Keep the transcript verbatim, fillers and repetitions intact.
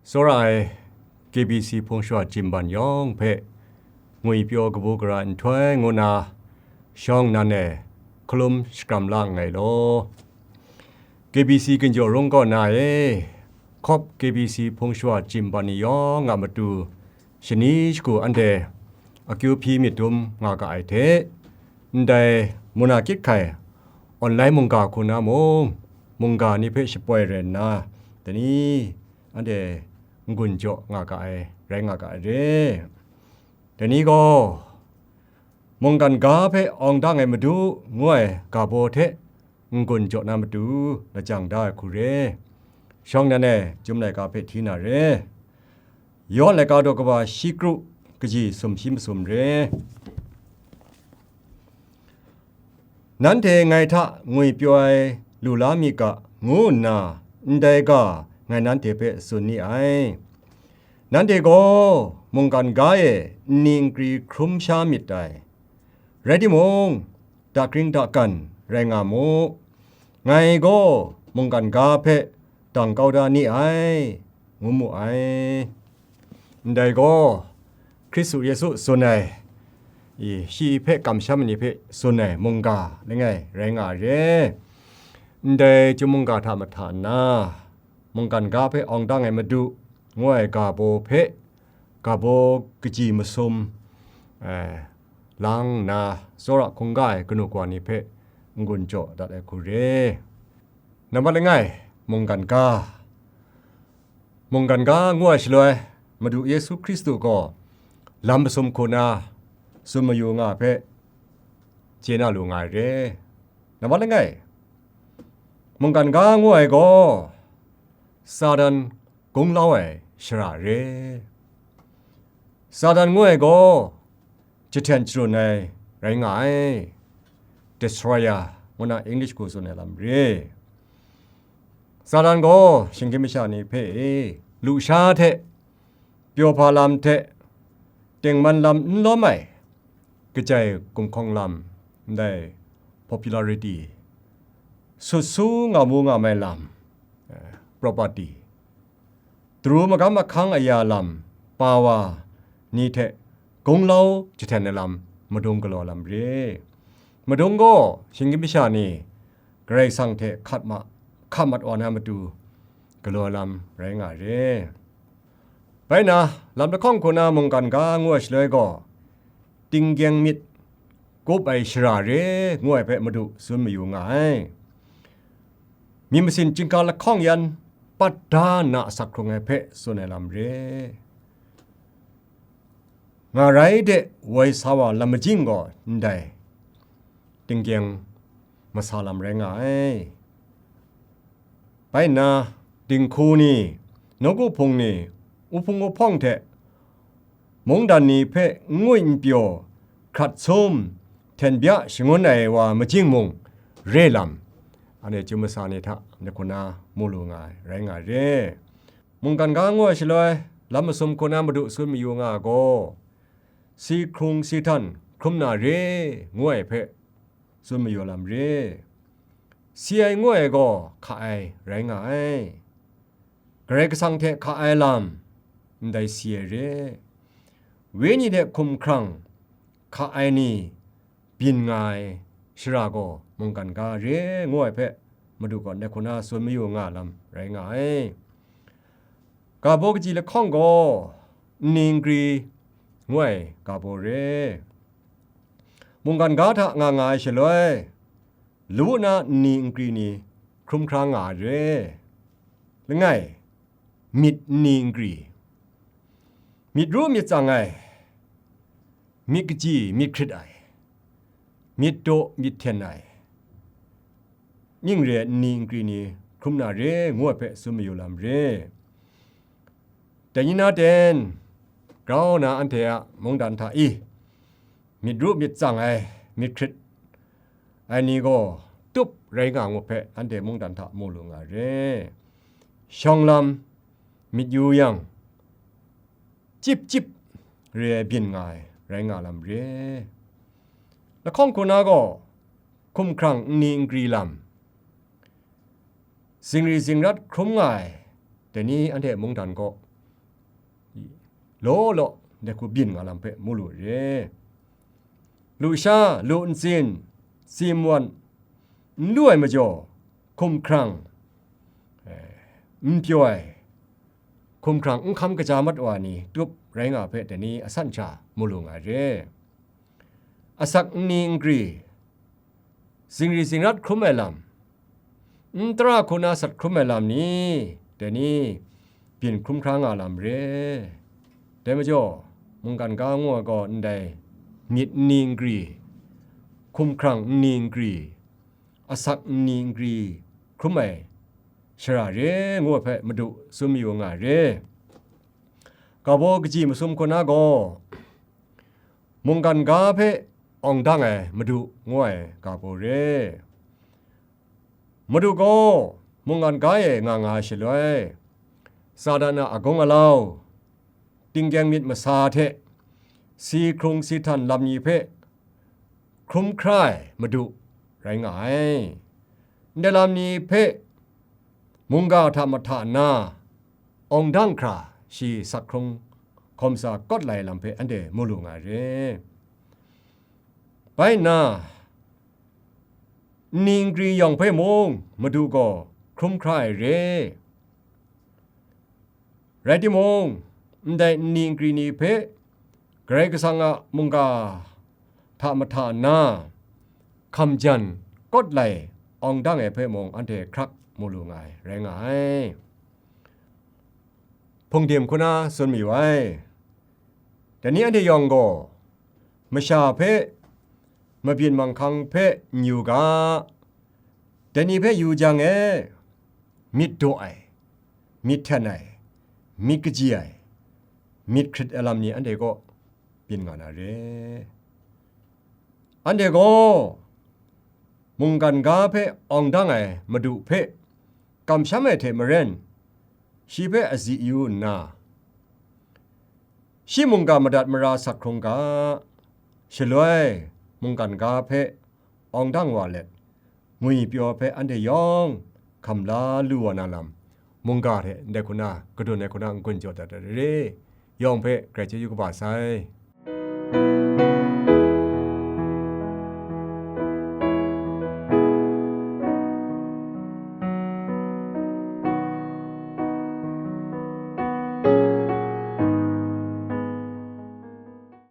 Tsawra ai K B C hpung shawa jimban yawng hpe ngwipyaw kabu gara nhtoi ngu na shawng nan e hkalum shakram la nngai law. K B C ginjaw rung kaw na e, hkawp K B C hpung shawa jimban ni yawng a matu shani shagu anhte akyu hpyi myit dum nga ga ai hte, ndai muna kyit hkai online mungga hku na mung, mungga ni hpe shapoi rai nna, dai ni anhte n-gun jaw nga ga ai, rai nga ga ai re. Dai ni gaw, mungkan ga hpe awng dang ai Madu ngu ai ga baw hte n-gun jaw na matu lajang da ai hku re. Shawng nan e, Chyum laika hpe hti na re. Yawn laika daw kaba shi kru kaji sumshi masum re. Nanhte ngai hta ngwipyaw ai lu la mi ga, ngu nna ndai ga ngai nanhte hpe tsun ni ai. Nanhte gaw mungkan ga e nni nkri hkrum sha myit dai. Rai timung, dakring dakan rai nga mu. Ngai gaw mungkan ga hpe dang kau da ni ai, ngu mu ai. Ndai gaw, Hkristu Yesu tsun ai, i, shi hpe kamsham ai ni hpe tsun ai mungga langai rai nga ai re. Ndai chyum mungga hta mahta nna, mungkan ga hpe awng dang ai Madu ngu ai ga baw hpe, ga baw kaji masum, eh, lang nna, tsawra hkungga ai kanu kawa ni hpe n-gun jaw dat ai hku re. Nambat langai, mungkan ga. Mungkan ga ngu ai shaloi, Madu Yesu Hkristu gaw lam masum hku na tsun mayu nga ai hpe chye na lu nga ai re. Nambat langai, mungkan ga ngu ai gaw, Satan gunglau ai shara re. Satan ngu ai gaw, jahten sharun ai rai nga ai, destroyer, ngu na English hku tsun ai lam re. Satan gaw shinggyim masha ni hpe e, lusha hte, pyaw hpa lam hte, tengman lam n lawm ai, kajai gumhkawng lam, ndai popularity, sut su nga mu nga mai lam, eh, property, daru magam ahkang aya lam, power, ni hte gunglau jahten ai lam, madung galaw lam re. Madung gaw shinggyim masha ni Karai Kasang hte hkat ma, hka mat wa na matu galaw ai lam rai nga re. Bai na, lam lahkawng hku na mungkan ga ngu ai shaloi gaw, tinggyeng myit kup ai shara re ngu ai hpe Madu tsun mayu nga ai. Myit masin chyingga lahkawng yan pat da nna asak hkrung ai hpe tsun ai lam re. Ngarai de woi sa wa lam majing gaw ndai tinggyeng masa lam rai nga ai. Bai nna, dinghku ni, nawku hpung ni, uhpung uhpawng hte mungdan ni hpe n ngwi n pyaw, hkrat sum, hten bya shangun ai wa majing mung, re lam, anhte chyum masa ni hta, myit hku na mu lu nga ai, rai nga ai re. Mungkan ga ngu ai shaloi, lam masum hku na Madu tsun mayu nga ai gaw, si hkrung si htan hkrum na re, ngu ai hpe tsun mayu lam re. Si ai ngu ai gaw hka ai rai nga ai. Karai Kasang hte hka ai lam, ndai si ai re. Wenyi hte hkumhkrang hka ai ni byin nga ai shara gaw mungkan ga re ngu ai hpe Madu gaw myit hku na tsun mayu nga lam rai nga ai. Ga baw kaji lahkawng gaw nni nkri ngu ai ga baw re. Mungkan ga hta nga nga ai shaloi, lawu na nni nkri ni hkrum hkra nga ai re. Langai, myit nni nkri, myit ru myit tsang ai, myit kaji myit hkrit ai, myit daw myit hten ai, ning re ai nni nkri ni hkrum na re ngu ai hpe tsun mayu lam re. Dai ni na ten, grau na anhte a mungdan hta i myit ru myit tsang ai, myit hkrit ai ni gaw tup rai nga ngu hpe anhte mungdan hta mu lu nga re. Shawng lam myit yu yang, chyip chyip re ai byin nga ai rai nga lam re. Lahkawng hku na gaw hkumhkrang nni nkri lam, zingri zingrat hkrum nga ai, dai ni anhte mungdan gaw law law, ndai hku byin nga lam hpe mu lu re. Lusha, lu ntsin, tsim wan, n lu ai majaw, hkumhkrang, eh, n pyaw ai, hkumhkrang n hkam kaja mat wa ni tup rai nga hpe dai ni asan sha mu lu nga re. Asak nni nkri, zingri zingrat hkrum ai lam, n tara hku na sat hkrum ai lam ni, dai ni byin hkrum hkra nga lam re. Dai majaw, mungkan ga ngu ai gaw ndai myit nni nkri, hkumhkrang nni nkri, asak nni nkri hkrum ai shara re ngu ai hpe Madu tsun mayu nga re. Ga baw kaji masum hku na gaw, mungkan ga hpe awng dang ai Madu ngu ai ga baw re. Madu gaw mungkan ga e nga nga ai shaloi, Satan a agung alau, tingkyeng myit masa hte si hkrung si htan lam ni hpe hkrum hkra ai Madu rai nga ai. Ndai lam ni hpe mungga hta mahta nna, awng dang hkra shi sak hkrung hkawm sa kawt lai lam hpe anhte mu lu nga ai re. Bai nna, nni nkri yawng hpe mung Madu gaw hkrum hkra ai re. Rai timung, ndai nni nkri ni hpe Karai Kasang a mungga hta mahta nna, hkam jan kawt lai awng dang ai hpe mung anhte hkrak mu lu nga ai, rai nga ai. Hpungdim hku na tsun mayu ai. Dai ni anhte yawng gaw, masha hpe, mabyin manghkang hpe n yu ga, dai ni hpe yu jang e, myit daw ai, myit hten ai, myit kaji ai, myit hkrit ai lam ni anhte kaw byin nga na re. Anhte gaw mungkan ga hpe awng dang ai Madu hpe kamsham ai hte maren, shi hpe azi yu nna, shi mungga madat mara sak hkrung ga, shaloi mungkan ga hpe awng dang wa let, ngwi pyaw hpe anhte yawng hkam la lu wa na lam, mungga hte ndai hku na, kadun ai hku na n-gun jaw dat ai re, yawng hpe grai chyeju kaba sai.